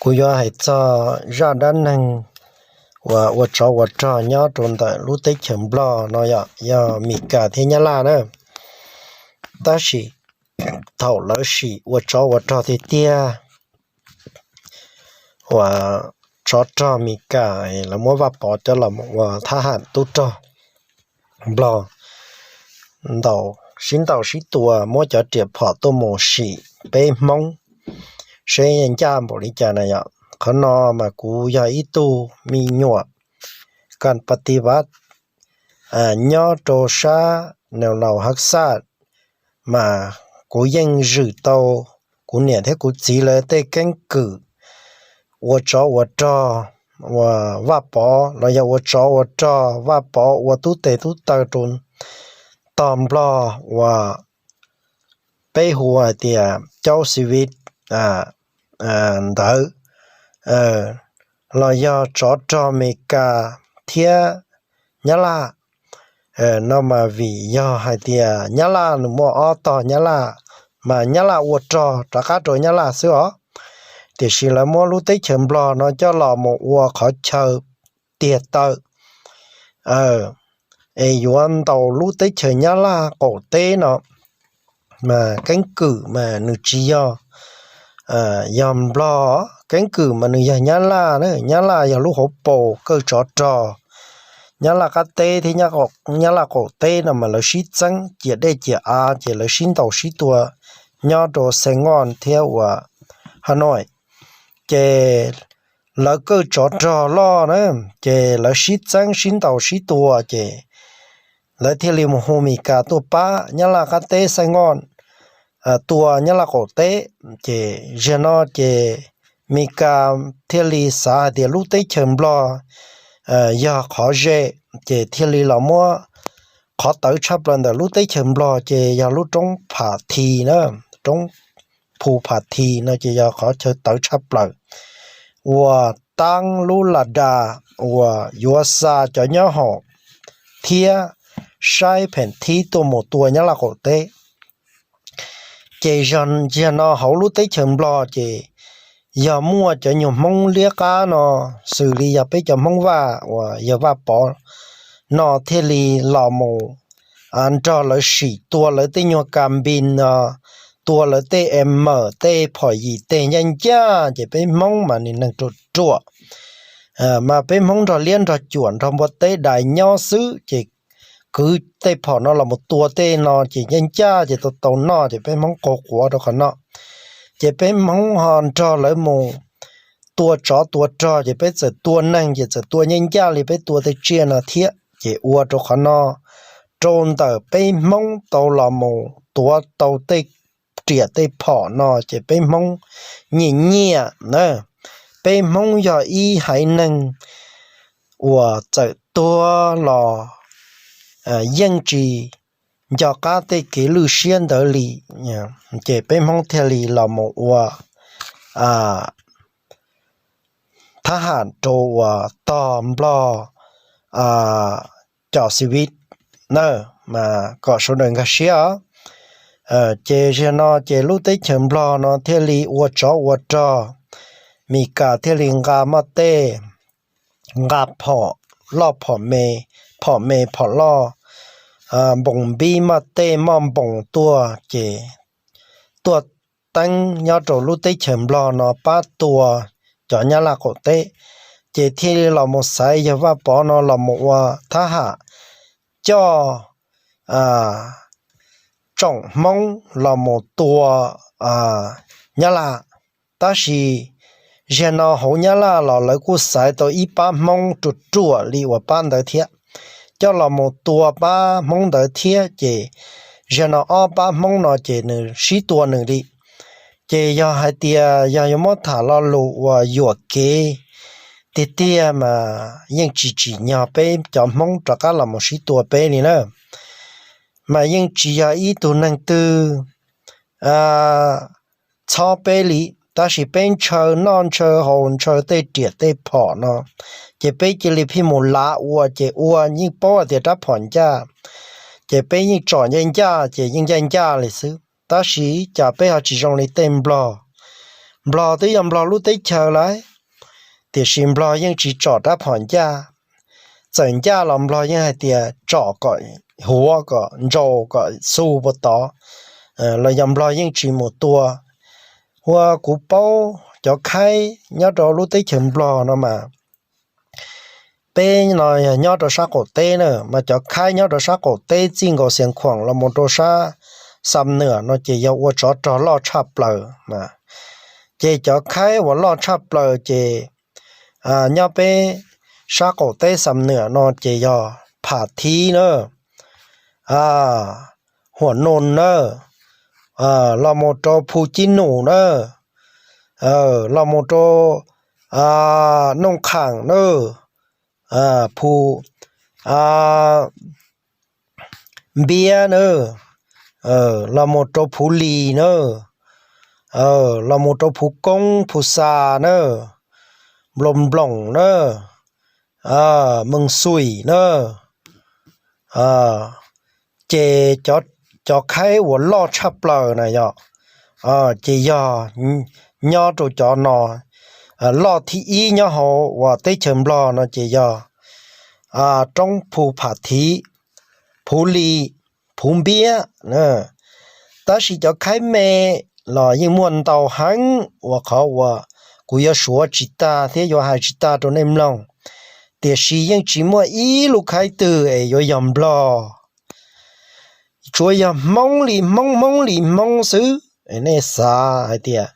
Kuv yuav hais txog zaj dab neeg uas ua tsov ua rog nyob rau ntawm lub teb chaws Nplog no yog Meskas thiab Nyab Laj na. Tab sis thaum lawv sim ua tsov ua rog tiag tiag, uas tsov rog Meskas lawv muab Vaj Pov coj los ua thab ham tub rog Nplog, sib ntaus sib tua muab cov riam phom tuaj mus sim peb Hmoob seb ncaj npaum li cas na yom. Qhov no mas kuv yog ib tug me nyuam kas pas tiv vaj nyob rau sab Nws Laus Hab Xaj, mas kuv yeej zwm tau kuv niam thiab kuv txiv lawv tej keeb kwm ua tsov ua rog, uas Vaj Pov los yog ua tsov ua rog, Vaj Pov ua tub tes tub taw rau tog Nplog uas peb hu hais tias caub xi viv ntawd, los yog tsov rog Meskas thiab Nyab Laj no mas vim yog hais tias Nyab Laj nws muaj ob tog Nyab Laj, mas Nyab Laj ua rog rov qab rau Nyab Laj xwb os. Tiam sis lawv muab lub teb chaws Nplog no coj los mus ua qhov chaw tiag taw es yuav ntaus lub teb chaws Nyab Laj qaum teb no, mas keeb kwm mas nws tsis yog yog Nplog, keeb kwm mas nws yog Nyab Laj na. Nyab Laj yog lub hauv paus kawj tsov rog. Nyab Laj qab teb thiab Nyab Laj qaum teb no mas lawv sib txeeb ciam dej ciam av ces lawv sib ntaus sib tua nyob rau Xais Ngoj thiab uas Has Nois. Ces lawv kawj tsov rog loj na, ces lawv sib txeeb sib ntaus sib tua ces lawv thiaj li mus hu Meskas tuaj pab Nyab Laj qab teb Xais Ngoj tua Nyab Laj qaum teb. Ces zaum no ces Meskas thiaj li xav hais tias lub teb chaws Nplog yog qhov ze, ces thiaj li los muab qhov tawv tshaj plaws ntawm lub teb chaws Nplog ces yog lub roob Phas Thi na, roob Phu Phas Thi no ces yog qhov chaw tawv tshaj plaws uas taab lub las das uas yuav xa cov nyob haum thiab saib pheem thib tuaj mus tua Nyab Laj qaum teb. Ces zaum no hauv lub teb chaws Nplog ces yog muaj cov nyuag Hmoob liab qab no, xws li yog peb cov Hmoob Vaj uas yog Vaj Pov no thiaj li los mus nrog lawv sim tua lawv tej nyuag kas npis no, tua lawv tej em mam tej phom yim tej ncaj ncaj, ces peb Hmoob mas nws neeg ruam ruam, mas peb Hmoob nrog liab nrog cuam nrog npua teb dais nyob xwb, ces kwv tej phom no los mus tua tej no ces ncaj ncaj ces tau tau noj, ces peb Hmoob qaug quav rau qhov no. Ces peb Hmoob ho nrog lawv mus tua tsov tua rog, ces peb txawm tua neeg ces txawm tua ncaj ncaj li peb tua tej tsiaj no thiab. Ces ua rau qhov no rau ntawm peb Hmoob tau los mus tuav tau tej riam tej phom no ces peb Hmoob nyiam nyiam na. Peb Hmoob yog ib haiv neeg uas txawm tuag los yeej tsis nco qab tej kev lwj siab ntawd li, ces peb Hmoob thiaj li los mus ua thab ham rau uas tog Nplog cov xi viv na, mas kom sawv daws nkag siab os. Ces zaum no ces lub teb chaws Nplog no thiaj li ua tsov ua rog, Meskas thiaj li nqa moj tej, nqa phom loj phom me, phom me phom loj, npoos npib moj tej moj npoos tuaj ces tuaj teeb nyob rau lub teb chaws Nplog no pab tua cov Nyab Laj qaum teb. Ces thiaj li los mus xaiv yawg Vaj Pov no los mus ua thab ham coj tsoom Hmoob los mus tua Nyab Laj. Tab sis zaum no hauv Nyab Laj los lawv kuj xaiv tau ib pab Hmoob ruam ruam li uas pab ntawd thiab, coj los mus tua pab Hmoob ntawd thiab. Ces zaum no ob pab Hmoob no ces nws sib tua nws li. Ces yog hais tias yog yuav muab tham lo lus uas yuam kev tiag tiag mas yeej tsis tsim nyog peb cov Hmoob rov qab los mus sib tua peb li na. Mas yeej tsis yog ib tug neeg twg txhob peb li, tab sis peb ntshaw noj ntshaw haus ntshaw tej riam tej phom no, ces peb cia li pheej mus lav ua, ces ua yeej paub hais tias rab phom ncaj, ces peb yeej tsom ncaj ncaj ces yeej ncaj ncaj li xwb. Tab sis cas peb ho tsis zoo li tej Nplog, Nplog twb yog Nplog lub teb chaws lawm, tiam sis Nplog yeej tsis tsom rab phom ncaj. Txawm ncaj los Nplog yeej hais tias tsom kom huav, kom ntsaus, kom xu puas tod, los yog Nplog yeej tsis mus tua. Ua kuv paub cov khaib nyob rau lub teb chaws Nplog no mas, peb no yog nyob rau sab qaum teb na, mas cov khaib nyob rau sab qaum teb txij nkaus Xiav Khuam los mus rau sab Xam Nwam no ces yog ua tsov rog loj tshaj plaws. Ces cov khaib uas loj tshaj plaws ces nyob peb sab qaum teb Xam Nwam no ces yog Pham Thib na, Huam Noos na, los mus rau Phu Cib Num na, los mus rau Nooj Khaam na, Phu Npiab na, los mus rau Phuv Lis na, los mus rau Phuv Koob, Phuv Xas na, Nploos Nploos na, Mees Xuim na. Ces cov khaib uas loj tshaj plaws na yog, ces yog nyob rau cov no, loj thib ib nyob hauv uas teb chaws Nplog no ces yog Roob Phu, Pham Thib, Phuv Lis, Phuv Npiab. Tab sis cov khaib me los yeej muaj ntau heev uas qhov uas kuv yuav suav tsis tag thiab yuav hais tsis tag rau nej mloog, tiam sis yeej tsis muaj ib lub khaib twg es yuav yog Nplog. Tsuas yog Hmoob li Hmoob, Hmoob li Hmoob xwb. Nej xav hais tias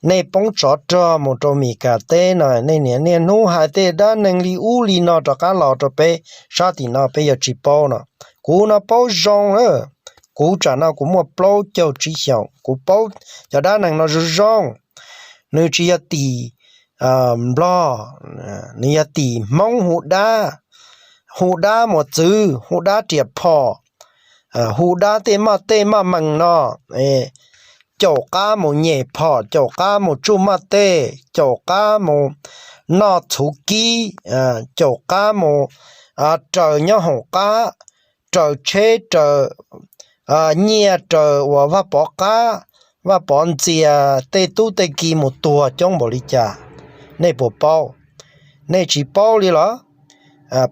nej poob tsov rog mus rau Mes Kas teb no, nej niaj niaj hnub hais tej dab neeg li ub li no rov qab los rau peb sab tim no peb yuav tsis paub no. Kuv no paub zoo na, kuv tsam no kuv muaj plaub caug tsib xyoos, kuv paub cov dab neeg no zoo zoo. Nws tsis yog tim Nplog, nws yog tim Hmoob hu dab, hu dab mus txwv, hu dab riam phom, hu dab tej maj tej maj mees no, caum qab mus nyem phom, caum qab mus tsuj maj tej, caum qab mus noj txhuv kib, caum qab mus raws nyob hoom qab, raws tsheb, raws nyiaj, raws uas Vaj Pov qab, Vaj Pov ntxias tej tub tej ki mus tuag coob npaum li cas, nej puas paub? Nej tsis paub li los?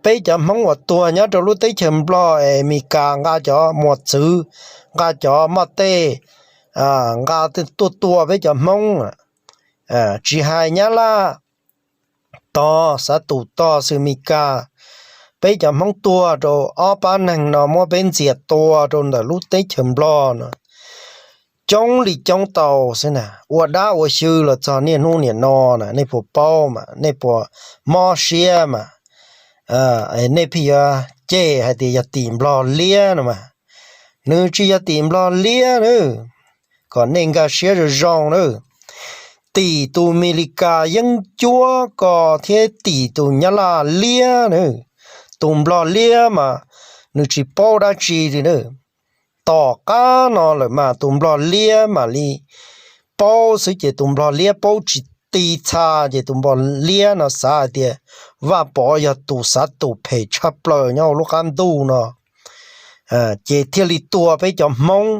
Peb cov Hmoob uas tuag nyob rau lub teb chaws Nplog es Mes Kas nqa cov muas txwv, nqa cov maj tej, nqa tuaj tua peb cov Hmoob, tsis hais Nyab Laj tog, Xav Tus tog, xws Mes Kas, peb cov Hmoob tuag rau ob pab neeg no muab peb ntxias tua rau ntawm lub teb chaws Nplog no coob li coob tau xwb na. Ua dab ua xyw los txog niaj hnub niam no na, nej puas paub mas, nej puas mob siab mas? Nej pheej yuav cem hais tias yog tim Nplog liab no mas, nws tsis yog tim Nplog liab na. Kom nej nkag siab zoo zoo na, tim tus Mes Lis Kas yeeb ncuab ko thiab tim tus Nyab Laj liab na. Tus Nplog liab mas nws tsis paub dab tsi li na. Tom qab no lawm mas tus Nplog liab mam li paub xwb ces tus Nplog liab paub tsis ti txha ces tus Nplog liab no xav hais tias Vaj Pov yog tus Xav Tus phem tshaj plaws nyob hauv lub qab ntuj no, ces thiaj li tua peb cov Hmoob.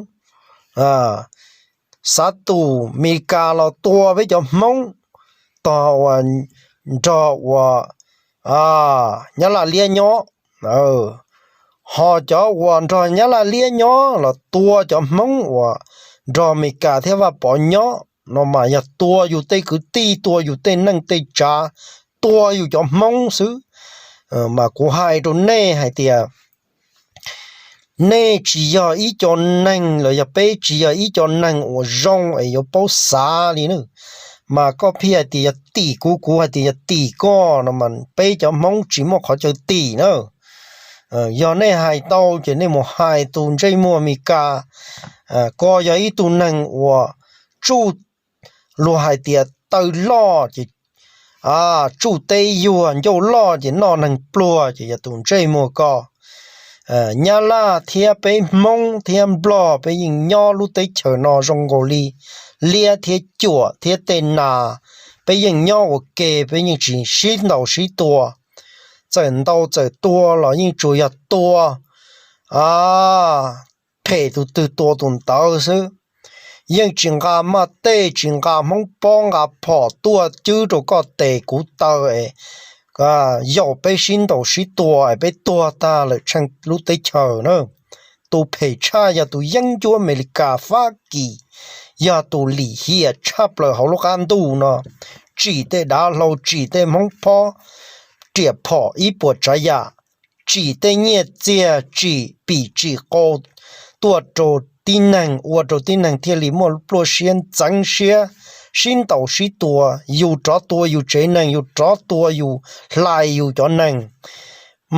Xav Tus Mes Lis Kas los tua peb cov Hmoob tog uas nrog uas Nyab Laj liab nyob. Ho cov uas nrog Nyab Laj liab nyob los tua cov Hmoob uas nrog Mes Kas thiab Vaj Pov nyob no mas yog tua yus tej kwv tij, tua yus tej neej tej tsav, tua yus cov Hmoob xwb. Mas kuv hais rau nej hais tias nej tsis yog ib co neeg los yog peb tsis yog ib co neeg uas zoo es yuav paub xav li na. Mas koj pheej hais tias yog tim kuv, kuv hais tias yog tim koj no mas peb cov Hmoob tsis muaj qhov chaw tim na. Yog nej hais tau ces nej mus hais tus ntsej muag Mes Kas, koj yog ib tug neeg uas tsuj, luag hais tias taw loj ces tsuj teb yuag, ncauj loj ces noj neeg pluag ces yog tus ntsej muag koj. Nyab Laj thiab peb Hmoob thiab Nplog peb yeej nyob lub teb chaws no zoo nkaus li liab thiab cuam thiab tej nas, peb yeej nyob ua ke, peb yeej tsis sib ntaus sib tua. Txawm ntaus txawm tua los yeej tsuas yog tua phem tus twg tua tus ntawd xwb. yeej tsis nqa maj tej, tsis nqa Hmoob pob nqa phom tuaj cwb rau koj tes kuv taw, yaum peb sib ntaus sib tua peb tuag tag lawm tsheej lub teb chaws na. Tus phem tshaj yog tus yeeb ncuab Amelikas Fab Kis, yog tus lim hiam tshaj plaws hauv lub qab ntuj no. Tsim tej dav hlau, tsim tej Hmoob pob, riam phom ib puas tsav yam, tsim tej nyiaj txiag, tsim pim tsim qau tuaj rau tib neeg, ua rau tib neeg thiaj li muaj pluaj siab ntxeev siab, sib ntaus sib tua, yus rov tua yus tsev neeg, yus rov tua yus, hlais yus cov neeg.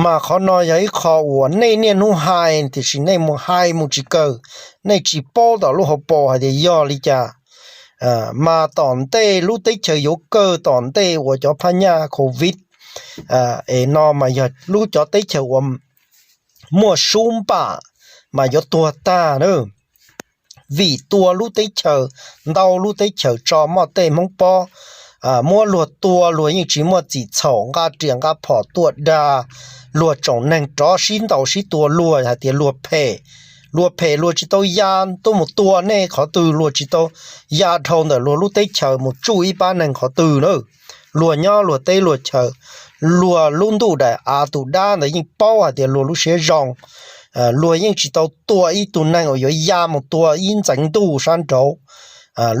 Mas qhov no yog ib qho uas nej niaj hnub hais tiam sis nej mus hais mus tsis kawg, nej tsis paub tom lub hauv paus hais tias yog li cas. Mas tom ntej lub teb chaws yuav kawg, tom ntej uas cov phab nyaj covid es no mas yog lub cov teb chaws uas muaj sub npam mas yuav tuag tag na. Vim tua lub teb chaws, ntau lub teb chaws tso moj tej Hmoob pob, muab luag tua, luag yeej tsis muaj txim txhaum, nqa riam nqa phom tuaj dag, luag tsoom neeg rov sib ntaus sib tua, luag hais tias luag phem, luag phem luag tsis tau ya tuaj mus tua nej qhov twg, luag tsis tau ya dhau ntawm luag lub teb chaws mus tsuj ib pab neeg qhov twg na. Luag nyob luag teb luag chaws, luag lub ntuj daim av, tus dab ntawd yeej paub hais tias luag lub siab zoo. Luag yeej tsis tau tua ib tug neeg uas yuav ya mus tua ib ntxeev ntuj sab nraud.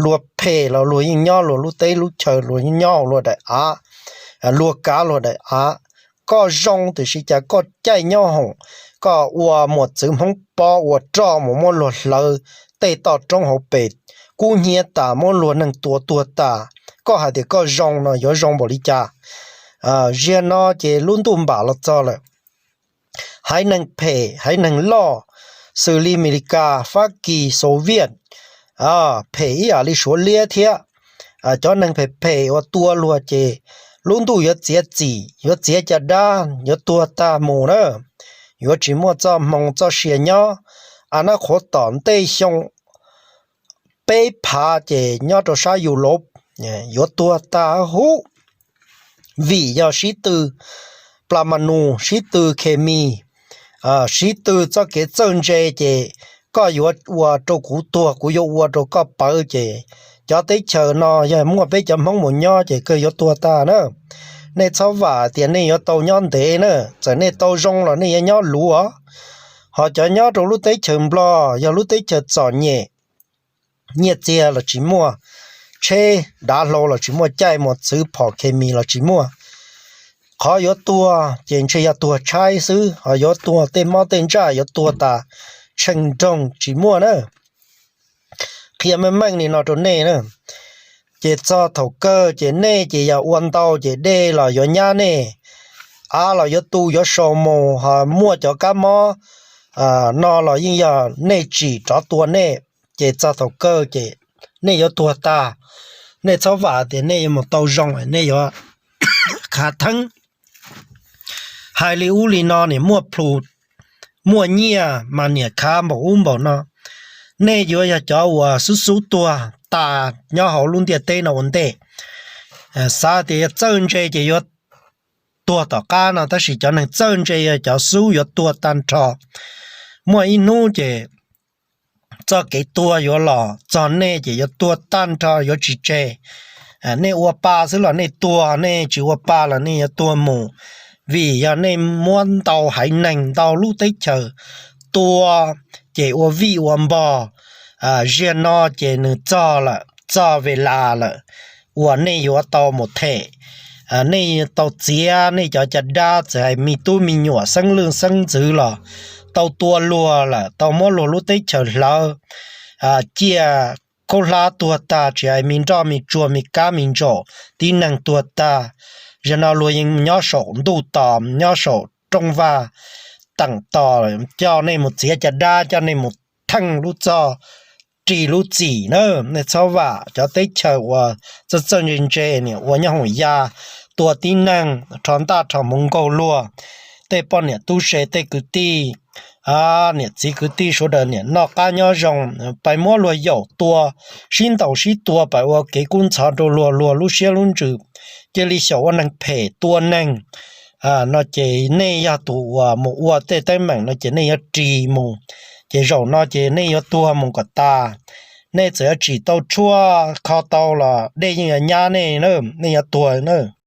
Luag phem los luag yeej nyob luag lub teb lub chaws, luag yeej nyob luag daim av, luag kav luag daim av. Koj zoo tiam sis cas koj caij nyob hoom, koj ua muam txwv Hmoob pob ua roj mus muab luag hlawv tej toj roob hauv pes kub hnyiab tas, muab luag neeg tua tuag tas, koj hais tias koj zoo no yuav zoo npaum li cas? Ziag no ces lub ntuj npam los txog lawm. Haiv neeg phem, haiv neeg loj, xws li Amelikas, Fab Kis, Soviet, phem ib yam li Suav liab thiab. Cov neeg phem phem uas tua luag ces lub ntuj yuav txiav txim, yuav txiav caj dab, yuav tuag tag mus na. Yuav tsis muaj txoj hmoo txoj sia nyob. A nab qhuav tom ntej xyoo peb phav ces nyob rau sab Yus Lauv yuav tuag tag huv. Vim yog sib tw plas mas nus, sib tw khes mis, sib tw txoj kev txawj ntse ces koj yuav ua rau kuv tuag, kuv yuav ua rau koj pawv ces cov teb chaws no yog muaj peb cov Hmoob mus nyob ces kawg yuav tuag tag na. Nej txhob vam tias nej yuav tau nyob ntev na, txawm nej tau zoo los nej yuav nyob luv. Ho cov nyob rau lub teb chaws Nplog yog lub teb chaws txom nyem, nyiaj txiag los tsis muaj, tsheb dav hlau los tsis muaj, caij muam txwv phom khes mis los tsis muaj. Qhov yuav tuag ces ntshe yog tuag tshaib xwb, ho yuav tuag tej mob tej ntsaj yuav tuag tas tsheej nroog tsis muaj na. Qhia meej meej li no rau nej na. Ces txog thaum kawg ces nej ces yog ua ntau ces dej los yuav nyab nej, av los yuav tu yuav sau mus, ho muaj cov kab mob no los yeej yog nej tsim rov tua nej. Ces txog thaum kawg ces nej yuav tuag tag. Nej txhob vam tias nej yuav mus tau zoo, nej yuav khav theeb. Hais li ub li no niam muaj plhus, muaj nyiaj mas niam khav npaum ub npaum no. Nej yuav yog cov uas xub xub tuag tas nyob hauv lub ntiaj teb no ua ntej. Xav tias yuav txawj ntse ces yuav tuag tom qab no, tab sis cov neeg txawj ntse yog cov xub yuav tuag tag nrho. Muaj ib hnub ces txoj kev tuag yuav los txog nej ces yuav tuag tag nrho yuav tsis tseg. Nej ua pa xwb los nej tuag, nej tsis ua pa los nej yuav tuag mus. Vim yog nej muab ntau haiv neeg ntau lub teb chaws tua ces ua vij ua npog. Ziag no ces nws txog lawm, txog ve las lawm uas nej yuav tau mus them. Nej tau txiav nej cov caj dab, txawm hais me tub me nyuam xeeb leej xeeb ntxwv los tau tua luag lawm, tau muab luag lub teb chaws hlawv, ciaj khaub hlab tuag tag, tsis hais me nroj me tsuag me kab me ntsaum tib neeg tuag tag. Zaum no luag yeej nyob saum ntuj tos, nyob saum rooj vag teem tos, coj nej mus txiav caj dab, coj nej mus theej lub txoj ris lub txim na. Nej txhob vam cov teb chaws uas txawj txawj ntse ntse, niam ua nyob hoom ya, tua tib neeg, rho ntaj rho hmoov nkaug luag, tej poj niam tub se, tej kwv tij, niam txiv kwv tij sawv daws niam noj qab nyob zoo, pais muab luag yaum tua, sib ntaus sib tua, pais ua kev kub ntxhov rau luag, luag lub siab lub ntsws, cia li xyaum ua neeg phem tua neeg no ces nej yog tus uas mus ua tej teeb meem no ces nej yuav ris mus, ces zaum no ces nej yuav tuag mus kom tas. Nej txawm yuav tsim tau tshuaj kho tau los dej yeej yuav nyab nej na, nej yuav tuag na.